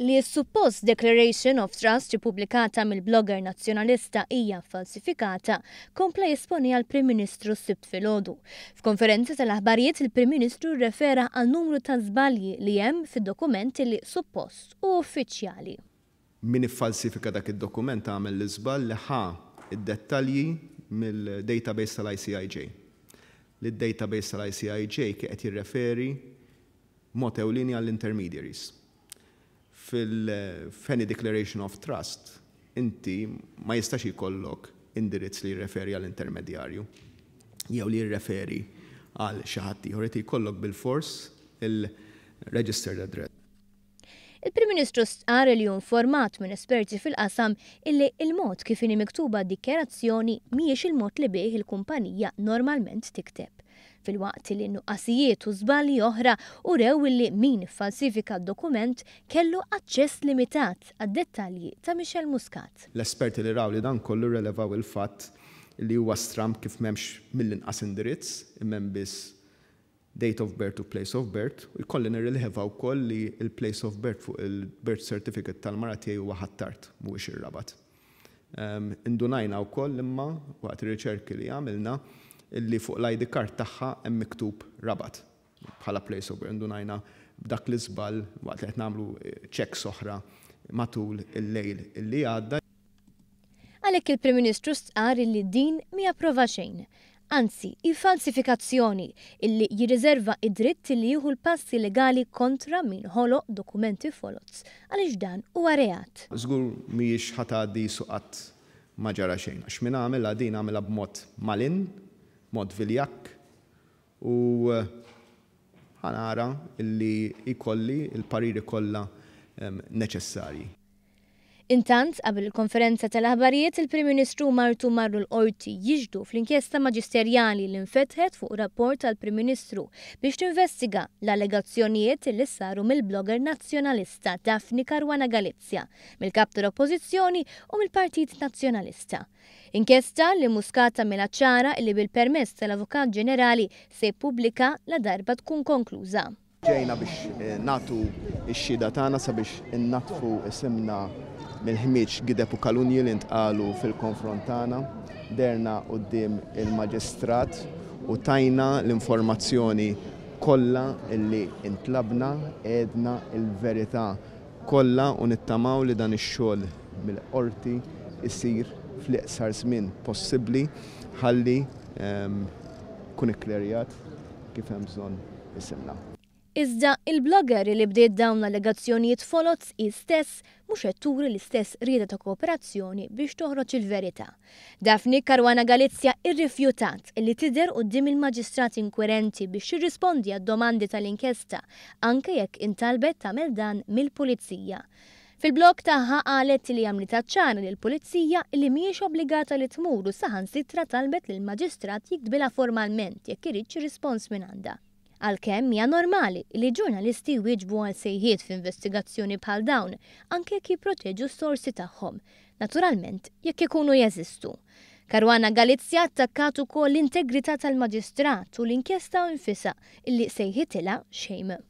Li s-suppost Declaration of Trust ippubblikata mill-blogger Nazzjonalista hija ffalsifikata, kompla jesponiha l-Prim Ministru s-Sibt filgħodu. F'konferenza tal-aħbarijiet il-Prim Ministru rrefera għal numru ta' żbalji li hemm fid-dokument li suppost hu uffiċjali. Min iffalsifika dak id-dokument għamel l-iżball li ħa d-dettalji mill-database tal-ICIJ. Li d-database tal-ICIJ kien qed jirreferi b'mod ewlieni għall-intermediaries. Fil-Fanny Declaration of Trust inti ma jistax jkollok indirizz li jirreferi għal intermedjarju jew li jirreferi għal xi ħadd ieħor, irid jkollok bilfors il-registered address. Il-Prim Ministru stqarr li hu informat minn esperti fil-qasam illi il-mod kif inhi miktuba d-dikjarazzjoni mhijiex il-mod li bih il-kumpanija normalment tikteb. Filwaqt li nuqqasijiet u żbalji oħra urew illi min iffalsifika d-dokument kellu aċċess limitat għad-dettalji ta' Michelle Muscat. L-esperti li raw li dan kollu rrelevaw il-fatt li huwa stramb kif m'hemmx mill-inqas indirizz, imma hemm biss date of birth u place of birth, u jkolli nirrileva wkoll li l-place of birth fuq il-birth certificate tal-mara tiegħi huwa Ħ'Attard, mhuwiex ir-Rabat. Indunajna wkoll imma waqt ir-riċerki li għamilna illi fuq l-ID card tagħha hemm miktub Rabat bħala place of birth. Indunajna b'dak l-iżball waqt li qed nagħmlu checks oħra matul il-lejl illi għadda. Għalhekk il-Prim Ministru stqarr illi din mhija prova xejn. Anzi, hi falsifikazzjoni illi jirriserva id-dritt li jieħu l-passi legali kontra min ħoloq dokumenti foloz, għaliex dan huwa reat. Żgur mhijiex ħa tgħaddi qisu qatt ma ġara xejn. Għax min għamilha din għamilha b'mod malinn, mod viljakk u ħa nara illi jkolli l-pariri kollha neċessarji. Intant, qabel il-konferenza tal-aħbarijiet, il-Prim Ministru u martu marru l-Qorti jixhdu fl-inkjesta maġisterjali li nfetħet fuq rapport tal-Prim Ministru biex tinvestiga l-allegazzjonijiet li saru mill-blogger nazzjonalista Daphne Caruana Galizia, mill-Kap tal-Oppożizzjoni u mill-Partit Nazzjonalista. Inkjesta li Muscat għamilha ċara li bil-permess tal-Avukat Ġenerali se jippubblika la darba tkun konkluża. Ġejna biex nagħtu x-xhieda tagħna sabiex innaddfu isimna mill-ħmieġ, gideb u kalunji li ntqalu fil-konfront tagħna. Deherna quddiem il-Maġistrat u tajna l-informazzjoni kollha li ntlabna, għedna l-verità kollha u nittamaw li dan ix-xogħol mill-Qorti jsir fl-iqsar żmien possibbli ħalli jkun ikklerjat kif hemm bżonn isimna. Iżda il-blogger li bdiet dawn l-allegazzjonijiet foloz hi stess mhux qed turi l-istess rieda ta' kooperazzjoni biex toħroġ il-verità. Daphne Caruana Galizia irrifjutat li tidher quddiem il-maġistrat inkwirenti biex tirrispondi għad-domandi tal-inkjesta anke jekk intalbet tagħmel dan mill-pulizija. Fil-blog tagħha qalet li għamlitha ċara lill-pulizija li mhijiex obbligata li tmur u saħansitra talbet lill-maġistrat jiktbilha formalment jekk irid xi rispons minn għandha. Għalkemm hija normali li ġurnalisti jwieġbu għal sejħiet f'investigazzjoni bħal dawn, anke jekk jipproteġu s-sorsi tagħhom. Naturalment, jekk ikunu jeżistu. Caruana Galizia attakkat ukoll l-integrità tal-maġistrat u l-inkjesta nfisha illi sejħitilha shame.